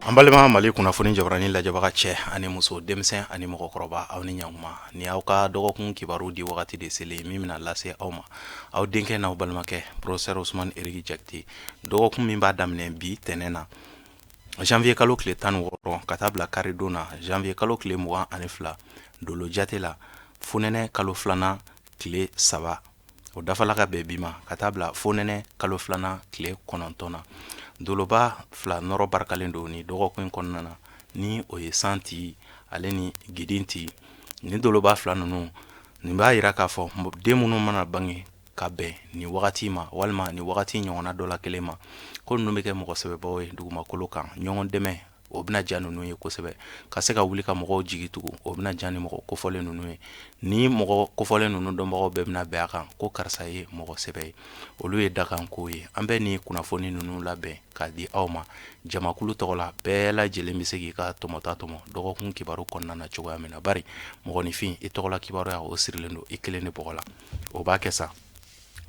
An balima Mali kunnafoni jabaranin lajɛbaga cɛ ani muso, denmisɛn ani mɔgɔkɔrɔba, aw ni ɲankuma. Ni aw ka dɔgɔkun kibaru di wagati de selen min bɛna lase aw ma, aw denkɛ n'aw balimakɛ professeur Ousmane Eric Jakite. Dɔgɔkun min b'a daminɛ bi tɛnɛn na, janvier kalo tile 16, ka taa bila karidon na, janvier kalo tile 22, dolo jate la, fonɛnɛ kalo filanan tile 3, o dafala ka bɛn bi ma, ka taa bila fonɛnɛ kalo filanan tile 9 na. Doloba fila nɔrɔ barikalen don ni dɔgɔkun in kɔnɔna na, ni o ye san ti ale ni gidin ti. Nin doloba fila ninnu, nin b'a yira k'a fɔ den minnu mana bange ka bɛn nin wagati ma walima nin wagati ɲɔgɔnna dɔ la kelen ma, ko ninnu bɛ kɛ mɔgɔ sɛbɛbaw ye dugumakolo kan. Ɲɔgɔn dɛmɛ, o bɛna diya ninnu ye kosɛbɛ. Ka se ka wuli ka mɔgɔw jigi tugu, o bɛna diya ni mɔgɔ kofɔlen ninnu ye. Ni mɔgɔ kofɔlen ninnu dɔnbagaw bɛɛ bɛna bɛn a kan ko karisa ye mɔgɔ sɛbɛ ye. Olu ye dakanko ye. An bɛ nin kunnafoni ninnu labɛn k'a di aw ma jamakulu tɔgɔ la. Bɛɛ lajɛlen bɛ se k'i ka tɔmɔta tɔmɔ dɔgɔkun kibaru kɔnɔna na cogoya min na, bari mɔgɔninfin, i tɔgɔla kibaruya, o sirilen don i kelen de bɔgɔ la. O b'a kɛ sa.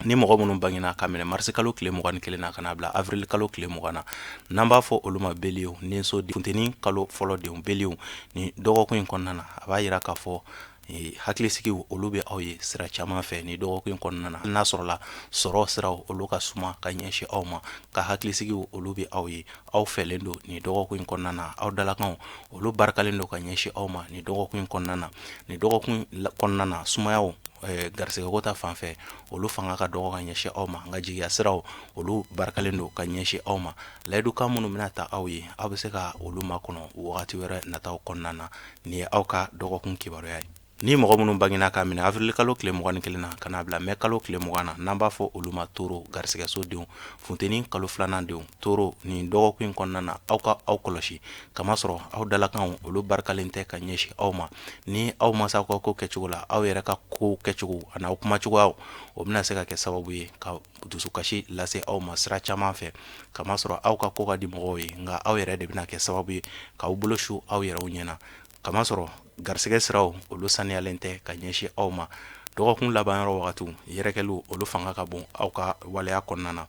Ni mɔgɔ minnu bangena ka minɛ marisi kalo tile 21 na ka n'a bila avril kalo tile 20 na, n'an b'a fɔ olu ma beliyew, ninso funteni kalo fɔlɔ denw, beliyew, ni dɔgɔkun in kɔnɔna na, a b'a yira k'a fɔ hakilisigiw olu bɛ aw ye sira caman fɛ ni dɔgɔkun in kɔnɔna na. N'a sɔrɔla sɔrɔ siraw olu ka suma ka ɲɛsin aw ma, ka hakilisigiw olu bɛ aw ye, aw fɛlen don nin dɔgɔkun in kɔnɔna na. Aw dalakanw olu barikalen don ka ɲɛsin aw ma nin dɔgɔkun in kɔnɔna na. Nin dɔgɔkun kɔnɔna na, sumayaw garisɛgɛko ta fan fɛ, olu fanga ka dɔgɔ ka ɲɛsin aw ma, nka jigiya siraw olu barikalen don ka ɲɛsin aw ma. Layidukan minnu bɛna ta aw ye, aw bɛ se ka olu makɔnɔ wagati wɛrɛ nataw kɔnɔna na. Nin ye aw ka dɔgɔkun kibaruya ye. Ni mɔgɔ minnu bangena ka minɛ avril kalo tile 21 na ka n'a bila mɛ kalo tile 20 na, n'an b'a fɔ olu ma toro, garisɛgɛso denw, funteni kalo filanan denw, toro, nin dɔgɔkun in kɔnɔna na, aw ka aw kɔlɔsi, kamasɔrɔ aw dalakanw olu barikalen tɛ ka ɲɛsin aw ma. Ni aw masaw ka ko kɛcogo la, aw yɛrɛ ka ko kɛcogo ani aw kumacogoyaw, o bɛna se ka kɛ sababu ye ka dusukasi lase aw ma sira caman fɛ, kamasɔrɔ aw ka ko ka di mɔgɔw ye, nka aw yɛrɛ de bɛna kɛ sababu ye k'aw bolo su aw yɛrɛw ɲɛna, kamasɔrɔ garisɛgɛ siraw olu saniyalen tɛ ka ɲɛsin aw ma. Dɔgɔkun laban yɔrɔ wagatiw, yɛrɛkɛliw olu fanga ka bon aw ka waleya kɔnɔna na.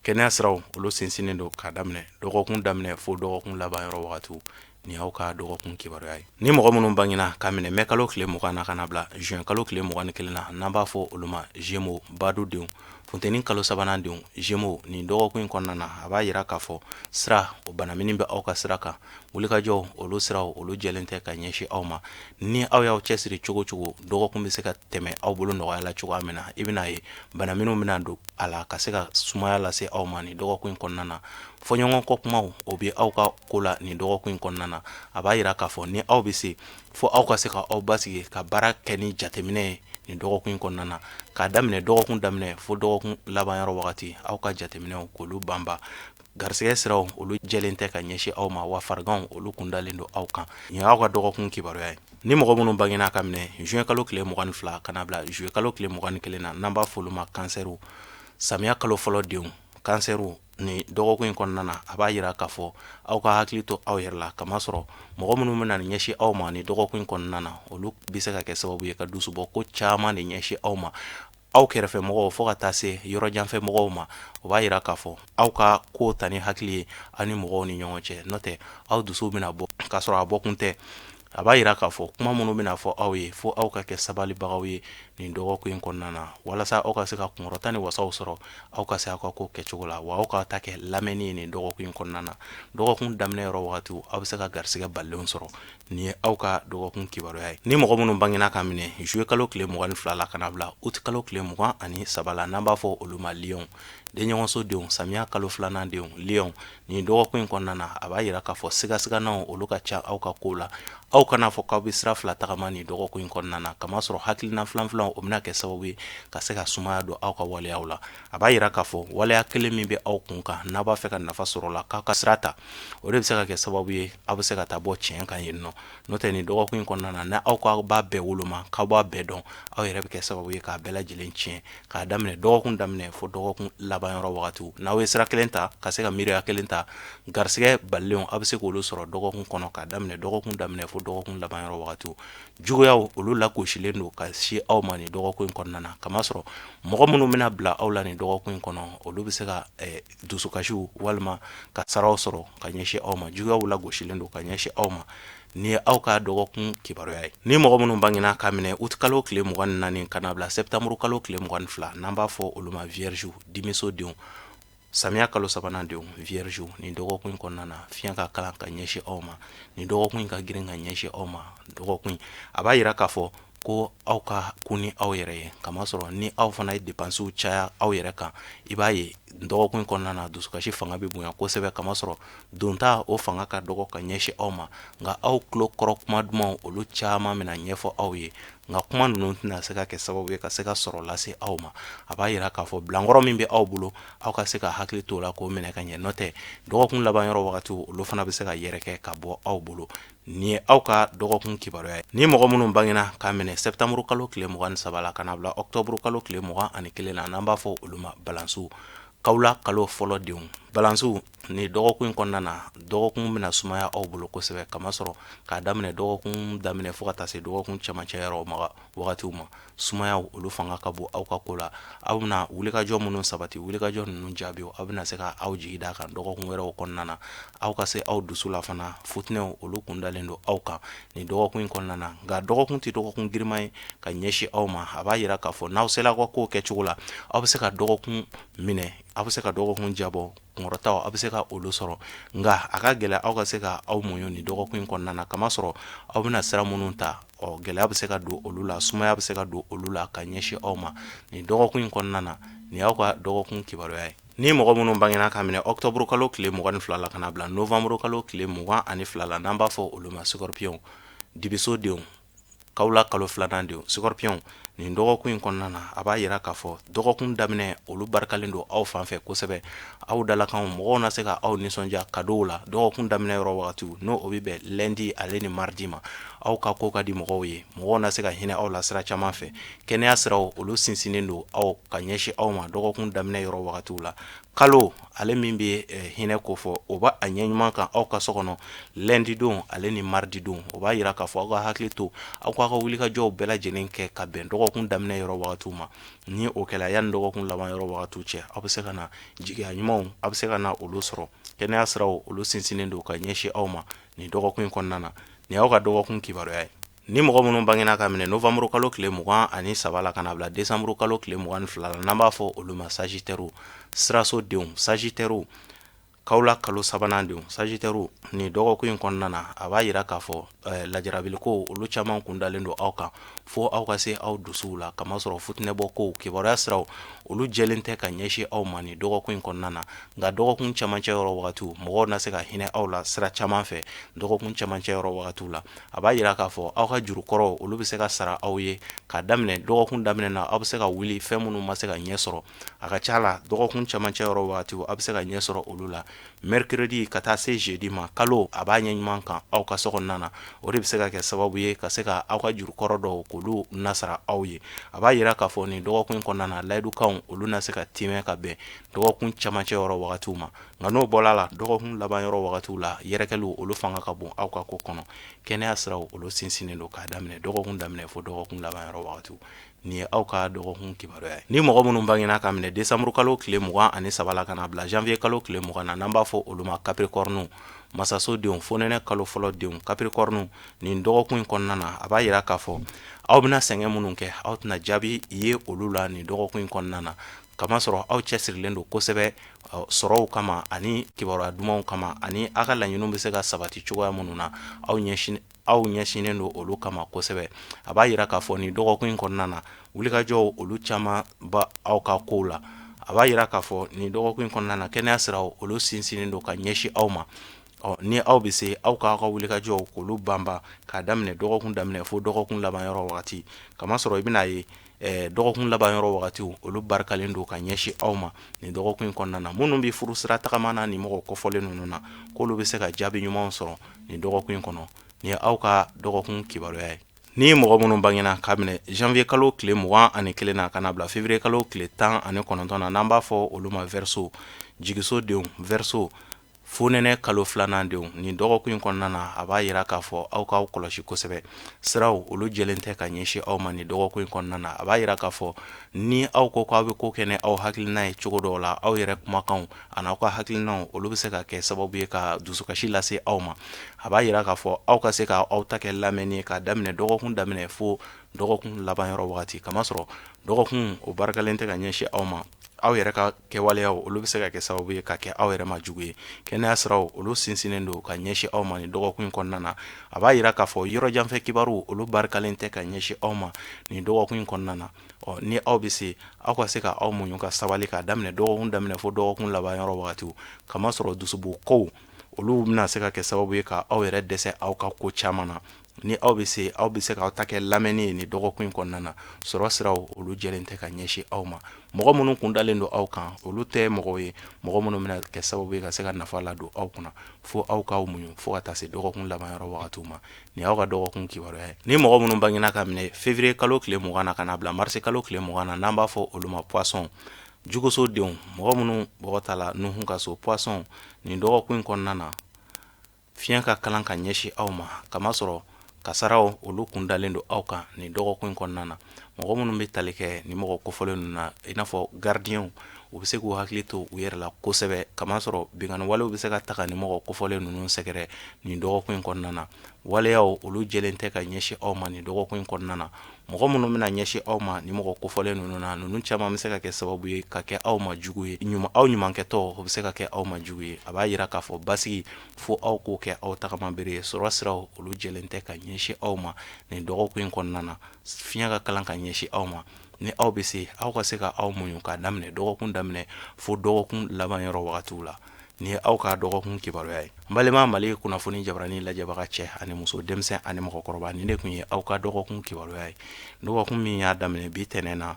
Kɛnɛya siraw olu sinsinnen don k'a daminɛ dɔgɔkun daminɛ fo dɔgɔkun laban yɔrɔ wagatiw. Nin y'aw ka dɔgɔkun kibaruya ye. Ni mɔgɔ minnu bangena ka minɛ mɛ kalo tile 20 na ka na bila juin kalo tile 21 na, n'an b'a fɔ olu ma Gémeaux, badu denw, funteni kalo sabanan denw, Gémeaux, nin dɔgɔkun in kɔnɔna na, a b'a yira k'a fɔ sira o banamini bɛ aw ka sira kan. Wulikajɔw olu siraw olu jɛlen tɛ ka ɲɛsin aw ma. Ni aw y'aw cɛsiri cogo cogo, dɔgɔkun bɛ se ka tɛmɛ aw bolo nɔgɔya la cogoya min na, i bɛna ye bana minnu bɛna don a la ka se ka sumaya lase aw ma nin dɔgɔkun in kɔnɔna na. Fɔɲɔgɔn kɔ kumaw, o bɛ aw ka ko la nin dɔgɔkun in kɔnɔna na. A b'a yira k'a fɔ ni aw bɛ se fo aw ka se ka aw basigi ka baara kɛ ni jateminɛ ye nin dɔgɔkun in kɔnɔna na. K'a daminɛ dɔgɔkun daminɛ fo dɔgɔkun laban yɔrɔ wagati, aw ka jateminɛw k'olu banba. Garisɛgɛ siraw olu jɛlen tɛ ka ɲɛsin aw ma, wa fariganw olu kundalen don aw kan. Nin y'aw ka dɔgɔkun kibaruya ye. Ni mɔgɔ minnu bangena ka minɛ juin kalo tile 22 ka na bila juillet kalo tile 21 na, n'an b'a fɔ olu ma kansɛriw, samiya kalo fɔlɔ denw, kansɛriw, nin dɔgɔkun in kɔnɔna na, a b'a yira k'a fɔ aw ka hakili to aw yɛrɛ la, kamasɔrɔ mɔgɔ minnu bɛna ɲɛsin aw ma nin dɔgɔkun in kɔnɔna na, olu bɛ se ka kɛ sababu ye ka dusubɔ ko caman de ɲɛsin aw ma, aw kɛrɛfɛ mɔgɔw fo ka taa se yɔrɔjanfɛ mɔgɔw ma. O b'a yira k'a fɔ aw ka ko ta ni hakili ye aw ni mɔgɔw ni ɲɔgɔn cɛ, n'o tɛ aw dusu bɛna bɔ k'a sɔrɔ a bɔkun tɛ. A b'a yira k'a fɔ kuma minnu bɛna fɔ aw ye, fo aw ka kɛ sabalibagaw ye nin dɔgɔkun in kɔnɔna na, walasa aw ka se ka kunkɔrɔta ni wasaw sɔrɔ, aw ka se aw ka ko kɛcogo la, wa aw ka ta kɛ lamɛnni ye nin dɔgɔkun in kɔnɔna na. Dɔgɔkun daminɛ yɔrɔ wagatiw, aw bɛ se ka garisɛgɛ balilenw sɔrɔ. Nin ye aw ka dɔgɔkun kibaruya ye. Ni mɔgɔ minnu bangena ka minɛ juillet kalo tile 22 la ka na bila août kalo tile 23 la, n'an b'a fɔ olu ma lion, denɲɔgɔnso denw, samiya kalo filanan denw, lion, nin dɔgɔkun in kɔnɔna na, a b'a yira k'a fɔ sigasiganaw olu ka ca aw ka kow la. Aw kana fɔ k'aw bɛ sira fila tagama nin dɔgɔkun in kɔnɔna na, kamasɔrɔ hakilina filan filanw, o bɛna kɛ sababu ye ka se ka sumaya don aw ka waleyaw la. A b'a yira k'a fɔ waleya kelen min bɛ aw kun kan, n'a b'a fɛ ka nafa sɔrɔ la, k'aw ka sira ta, o de bɛ se ka kɛ sababu ye aw bɛ se ka taa bɔ tiɲɛ kan yen nɔ. N'o tɛ, nin dɔgɔkun in kɔnɔna na, n'aw k'aw b'a bɛɛ woloma, k'aw b'a bɛɛ dɔn, aw yɛrɛ bɛ kɛ sababu ye k'a bɛɛ lajɛlen tiɲɛ, k'a daminɛ dɔgɔkun daminɛ fo dɔgɔkun laban. laban yɔrɔ wagatiw. N'aw ye sira kelen ta ka se ka miiriya kelen ta, garisɛgɛ balilenw aw bɛ se k'olu sɔrɔ dɔgɔkun kɔnɔ, k'a daminɛ dɔgɔkun daminɛ fo dɔgɔkun laban yɔrɔ wagatiw. Juguyaw olu lagosilen don ka se aw ma nin dɔgɔkun in kɔnɔna na, kamasɔrɔ mɔgɔ minnu bɛna bila aw la nin dɔgɔkun in kɔnɔ, olu bɛ se ka dusukasiw walima ka saraw sɔrɔ ka ɲɛsin aw ma. Juguyaw lagosilen don ka ɲɛsin aw ma. Nin ye aw ka dɔgɔkun kibaruya ye. Ni mɔgɔ minnu bangena k'a minɛ uti kalo tile 24 ka na bila sɛptanburu kalo tile 22, n'an b'a fɔ olu ma vierge, dimiso denw, samiya kalo sabanan denw, vierge, nin dɔgɔkun in kɔnɔna na, fiɲɛ ka kalan ka ɲɛsin aw ma. Nin dɔgɔkun in ka girin ka ɲɛsin aw ma. Dɔgɔkun in a b'a yira k'a fɔ ko aw ka kun ni aw yɛrɛ ye, kamasɔrɔ ni aw fana ye depansiw caya aw yɛrɛ kan, i b'a ye dɔgɔkun in kɔnɔna na dusukasi fanga bɛ bonya kosɛbɛ, kamasɔrɔ donta o fanga ka dɔgɔ ka ɲɛsin aw ma. Nka aw tulo kɔrɔ kuma dumanw olu caman bɛna ɲɛfɔ aw ye, nka kuma ninnu tɛna se ka kɛ sababu ye ka se ka sɔrɔ lase aw ma. A b'a yira k'a fɔ bilankɔrɔ min bɛ aw bolo, aw ka se ka hakili t'o la k'o minɛ ka ɲɛ, n'o tɛ dɔgɔkun laban yɔrɔ wagatiw olu fana bɛ se ka yɛrɛkɛ ka bɔ aw bolo. Nin ye aw ka dɔgɔkun kibaruya ye. Ni mɔgɔ minnu bangena k'a minɛ sɛptanburu kalo tile 23 la ka na bila ɔkutɔburu kalo tile 21 na, n'an b'a fɔ olu ma balansiw, kawula kalo fɔlɔ denw, balansiw, nin dɔgɔkun in kɔnɔna na, dɔgɔkun bɛna sumaya aw bolo kosɛbɛ, kamasɔrɔ k'a daminɛ dɔgɔkun daminɛ fo ka taa se dɔgɔkun cɛmancɛ yɔrɔ ma wagatiw ma, sumayaw olu fanga ka bon aw ka ko la. Aw bɛna wulikajɔ minnu sabati, wulikajɔ ninnu jaabiw aw bɛna se ka aw jigi d'a kan dɔgɔkun wɛrɛw kɔnɔna na. Aw ka se aw dusu la fana, futinɛw olu kundalen don aw kan nin dɔgɔkun in kɔnɔna na. Nka dɔgɔkun tɛ dɔgɔkun girinman ye ka ɲɛsin aw ma. A b'a yira k'a fɔ n'aw sela aw ka kow kɛcogo la, aw bɛ se ka dɔgɔkun minɛ, aw bɛ se ka dɔgɔkun jabɔ, kunkɔrɔtaw aw bɛ se ka olu sɔrɔ. Nka a ka gɛlɛn aw ka se ka aw muɲu nin dɔgɔkun in kɔnɔna na, kamasɔrɔ aw bɛna sira minnu ta, ɔ gɛlɛya bɛ se ka don olu la, sumaya bɛ se ka don olu la ka ɲɛsin aw ma nin dɔgɔkun in kɔnɔna na. Nin y'aw ka dɔgɔkun kibaruya ye. Ni mɔgɔ minnu bangena k'a minɛ ɔkutɔburu kalo tile 22 la ka na bila novanburu kalo tile 22 la, n'an b'a fɔ olu ma scorpion, dibiso denw, kawula kalo filanan denw, scorpion, nin dɔgɔkun in kɔnɔna na, a b'a yira k'a fɔ dɔgɔkun daminɛ olu barikalen don aw fan fɛ kosɛbɛ. Aw dalakanw, mɔgɔw na se ka aw nisɔndiya kadow la dɔgɔkun daminɛ yɔrɔ wagatiw, n'o o bɛ bɛn lundi ale ni mardi ma. Aw ka ko ka di mɔgɔw ye, mɔgɔw na se ka hinɛ aw la sira caman fɛ. Kɛnɛya siraw olu sinsinnen don aw ka ɲɛsin aw ma dɔgɔkun daminɛ yɔrɔ wagatiw la. Kalo ale min bɛ hinɛ kofɔ, o b'a a ɲɛ ɲuman kan aw ka so kɔnɔ lundi don ale ni mardi don. O b'a yira k'a fɔ aw ka hakili to aw k'aw ka wulikajɔw bɛɛ lajɛlen kɛ ka bɛn dɔgɔkun daminɛ yɔrɔ wagatiw ma. Ni o kɛla, yanni dɔgɔkun laban yɔrɔ wagatiw cɛ, aw bɛ se ka na jigiya ɲumanw, aw bɛ se ka na olu sɔrɔ. Kɛnɛya siraw olu sinsinnen don ka ɲɛsin aw ma nin dɔgɔkun in kɔnɔna na. Nin y'aw ka dɔgɔkun kibaruya ye. Ni mɔgɔ minnu bangena ka minɛ novanburu kalo tile 23 la ka na bila desanburu kalo tile 22 la, n'an b'a fɔ olu ma sagittairew, siraso denw, sagittairew, kawula kalo sabanan denw, sagittairew, nin dɔgɔkun in kɔnɔna na, a b'a yira k'a fɔ lajarabiliko olu caman kundalen don aw kan fo aw ka se aw dusuw la, kamasɔrɔ futinɛbɔ kow kibaruya siraw olu jɛlen tɛ ka ɲɛsin aw ma nin dɔgɔkun in kɔnɔna na. Nka dɔgɔkun camancɛ yɔrɔ wagatiw, mɔgɔw na se ka hinɛ aw la sira caman fɛ dɔgɔkun camancɛ yɔrɔ wagatiw la. A b'a yira k'a fɔ aw ka juru kɔrɔw olu bɛ se ka sara aw ye k'a daminɛ dɔgɔkun daminɛ na. Aw bɛ se ka wuli fɛn minnu ma se ka ɲɛ sɔrɔ, a ka ca la dɔgɔkun camancɛ yɔrɔ wagatiw aw bɛ se ka ɲɛ sɔrɔ olu la. Mercredi ka taa se jeudi ma, kalo a b'a ɲɛ ɲuman kan aw ka so kɔnɔna na. O de bɛ se ka kɛ sababu ye ka se ka aw ka juru kɔrɔ dɔw k'olu nasara aw ye. A b'a yira k'a fɔ nin dɔgɔkun in kɔnɔna na, layidukanw olu na se ka timɛ ka bɛn dɔgɔkun camancɛ yɔrɔ wagatiw ma. Nka n'o bɔla la, dɔgɔkun laban yɔrɔ wagatiw la, yɛrɛkɛliw olu fanga ka bon aw ka ko kɔnɔ. Kɛnɛya siraw olu sinsinnen don k'a daminɛ dɔgɔkun daminɛ fo dɔgɔkun laban yɔrɔ wagatiw. Nin ye aw ka dɔgɔkun kibaruya ye. Ni mɔgɔ minnu bangena ka minɛ desanburu kalo tile 23 la ka na bila janvier kalo tile 20 na, n'an b'a fɔ olu ma capricorne, masaso denw, fonɛnɛ kalo fɔlɔ denw, capricorne, nin dɔgɔkun in kɔnɔna na, a b'a yira k'a fɔ aw bɛna sɛgɛn minnu kɛ, aw tɛna jaabi ye olu la nin dɔgɔkun in kɔnɔna na, kamasɔrɔ aw cɛsirilen don kosɛbɛ sɔrɔw kama ani kibaruya dumanw kama, ani aw ka laɲiniw bɛ se ka sabati cogoya minnu na, aw ɲɛsinnen don olu kama kosɛbɛ. A b'a yira k'a fɔ nin dɔgɔkun in kɔnɔna na, wulikajɔw olu caman ba aw ka kow la. A b'a yira k'a fɔ nin dɔgɔkun in kɔnɔna na, kɛnɛya siraw olu sinsinnen don ka ɲɛsin aw ma. Ɔ ni aw bɛ se, aw k'aw ka wulikajɔw k'olu banban k'a daminɛ dɔgɔkun daminɛ fo dɔgɔkun laban yɔrɔ wagati, kamasɔrɔ i bɛna ye dɔgɔkun laban yɔrɔ wagatiw olu barikalen don ka ɲɛsin aw ma nin dɔgɔkun in kɔnɔna na. Minnu bɛ furu sira tagama na nin mɔgɔ kofɔlen ninnu na, k'olu bɛ se ka jaabi ɲumanw sɔrɔ nin dɔgɔkun in kɔnɔ. Nin ye aw ka dɔgɔkun kibaruya ye. Ni mɔgɔ minnu bangena k'a minɛ janvier kalo tile 21 na ka na bila février kalo tile 19 na, n'an b'a fɔ olu ma Verseau, jigiso denw, Verseau, fonɛnɛ kalo filanan denw, nin dɔgɔkun in kɔnɔna na, a b'a yira k'a fɔ aw k'aw kɔlɔsi kosɛbɛ. Siraw olu jɛlen tɛ ka ɲɛsin aw ma nin dɔgɔkun in kɔnɔna na. A b'a yira k'a fɔ ni aw ko k'aw bɛ ko kɛ ni aw hakilina ye cogo dɔw la, aw yɛrɛ kumakanw ani aw ka hakilinaw, olu bɛ se ka kɛ sababu ye ka dusukasi lase aw ma. A b'a yira k'a fɔ aw ka se ka aw ta kɛ lamɛnni ye k'a daminɛ dɔgɔkun daminɛ fo dɔgɔkun laban yɔrɔ wagati, kamasɔrɔ dɔgɔkun o barikalen tɛ ka ɲɛsin aw ma. Aw yɛrɛ ka kɛwaleyaw, olu bɛ se ka kɛ sababu ye ka kɛ aw yɛrɛ ma jugu ye. Kɛnɛya siraw, olu sinsinnen don ka ɲɛsin aw ma nin dɔgɔkun in kɔnɔna na. A b'a yira k'a fɔ yɔrɔ janfɛ kibaru, olu barikalen tɛ ka ɲɛsin aw ma nin dɔgɔkun in kɔnɔna na. Ɔ ni aw bɛ se, aw ka se ka aw muɲu ka sabali k'a daminɛ dɔgɔkun daminɛ fo dɔgɔkun laban yɔrɔ wagatiw, kamasɔrɔ dusubo kow, olu bɛna se ka kɛ sababu ye ka aw yɛrɛ dɛsɛ aw ka ko caman na. Ni aw bɛ se, aw bɛ se k'aw ta kɛ lamɛnni ye nin dɔgɔkun in kɔnɔna na. Sɔrɔ siraw, olu jɛlen tɛ ka ɲɛsin aw ma. Mɔgɔ minnu kun dalen don aw kan, olu tɛ mɔgɔw ye mɔgɔ minnu bɛna kɛ sababu ye ka se ka nafa ladon aw kunna, fo aw k'aw muɲu fo ka taa se dɔgɔkun laban yɔrɔ wagatiw ma. Nin y'aw ka dɔgɔkun kibaruya ye. Ni mɔgɔ minnu bangena ka minɛ février kalo tile 20 na ka na bila mars kalo tile 20 na, n'an b'a fɔ olu ma poisson, juguso denw, mɔgɔ minnu bɔgɔ ta la Nuhun ka so, poisson, nin dɔgɔkun in kɔnɔna na, fiɲɛ ka kalan ka ɲɛsin aw ma, kamasɔrɔ kasaraw olu kun dalen don aw kan nin dɔgɔkun in kɔnɔna na. Mɔgɔ minnu bɛ tali kɛ ni mɔgɔ kofɔlen ninnu na, i n'a fɔ gardienw, u bɛ se k'u hakili to u yɛrɛ la kosɛbɛ, kamasɔrɔ binkanni walew bɛ se ka taga ni mɔgɔ kofɔlen ninnu sɛgɛrɛ nin dɔgɔkun in kɔnɔna na. Waleyaw olu jɛlen tɛ ka ɲɛsin aw ma nin dɔgɔkun in kɔnɔna na. Mɔgɔ minnu bɛna ɲɛsin aw ma ni mɔgɔ kofɔlen ninnu na, ninnu caman bɛ se ka kɛ sababu ye ka kɛ aw ma jugu ye. Aw ɲumankɛtɔ, o bɛ se ka kɛ aw ma jugu ye. A b'a yira k'a fɔ basigi, fo aw k'o kɛ aw tagama bere ye. Sɔrɔ siraw olu jɛlen tɛ ka ɲɛsin aw ma nin dɔgɔkun in kɔnɔna na. Fiɲɛ ka kalan ka ɲɛsin aw ma. Ni aw bɛ se, aw ka se ka aw muɲu k'a daminɛ dɔgɔkun daminɛ fo dɔgɔkun laban yɔrɔ wagatiw la. Nin ye aw ka dɔgɔkun kibaruya ye. N balima Mali kunnafoni jabarani lajɛbaga cɛ ani muso, denmisɛn ani mɔgɔkɔrɔba, nin de tun ye aw ka dɔgɔkun kibaruya ye. Dɔgɔkun min y'a daminɛ bi tɛnɛn na,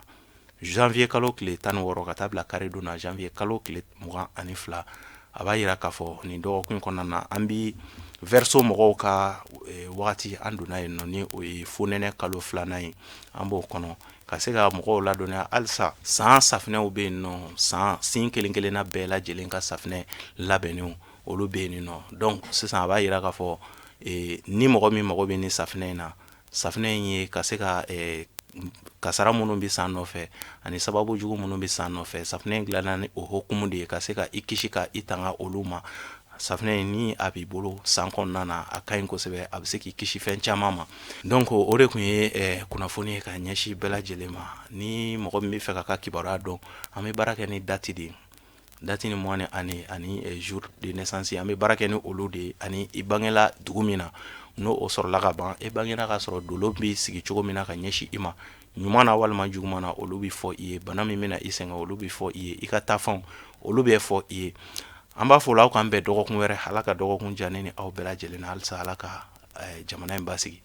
janvier kalo tile 16, ka taa bila karidon na, janvier kalo tile 22. A b'a yira k'a fɔ nin dɔgɔkun kɔnɔna na, an bi Verseau mɔgɔw ka wagati, an donna yen nɔ, ni o ye fonɛnɛ kalo filanan ye. An b'o kɔnɔ ka se ka mɔgɔw ladɔnniya halisa san safinɛw bɛ yen nɔ, san sin kelen kelenna bɛɛ lajɛlen ka safinɛ labɛnnenw, olu bɛ yen nɔ. Donc sisan a b'a yira k'a fɔ ni mɔgɔ min mago bɛ ni safinɛ in na, safinɛ in ye ka se ka kasara minnu bɛ san nɔfɛ ani sababu jugu minnu bɛ san nɔfɛ, safinɛ in dilanna ni o hukumu de ye ka se ka i kisi ka i tanga olu ma. Safinɛ in, ni a b'i bolo san kɔnɔna na, a ka ɲi kosɛbɛ, a bɛ se k'i kisi fɛn caman ma. Donc o de tun ye kunnafoni ye ka ɲɛsin bɛɛ lajɛlen ma. Ni mɔgɔ min bɛ fɛ ka ka kibaruya dɔn, an bɛ baara kɛ ni date de ye, date ni mois ni année ani jour de naissance. An bɛ baara kɛ ni olu de ye ani i bangela dugu min na. N'o o sɔrɔla ka ban, e bangera ka sɔrɔ dolo bɛ sigi cogo min na ka ɲɛsin i ma, ɲuman na walima juguman na, olu bɛ fɔ i ye. Bana min bɛna i sɛgɛn, olu bɛ fɔ i ye. I ka taafanw, olu bɛ fɔ i ye. An b'a fɔ la, aw k'an bɛn dɔgɔkun wɛrɛ. Ala ka dɔgɔkun diya ne ni aw bɛɛ lajɛlen na. Halisa Ala ka jamana in basigi.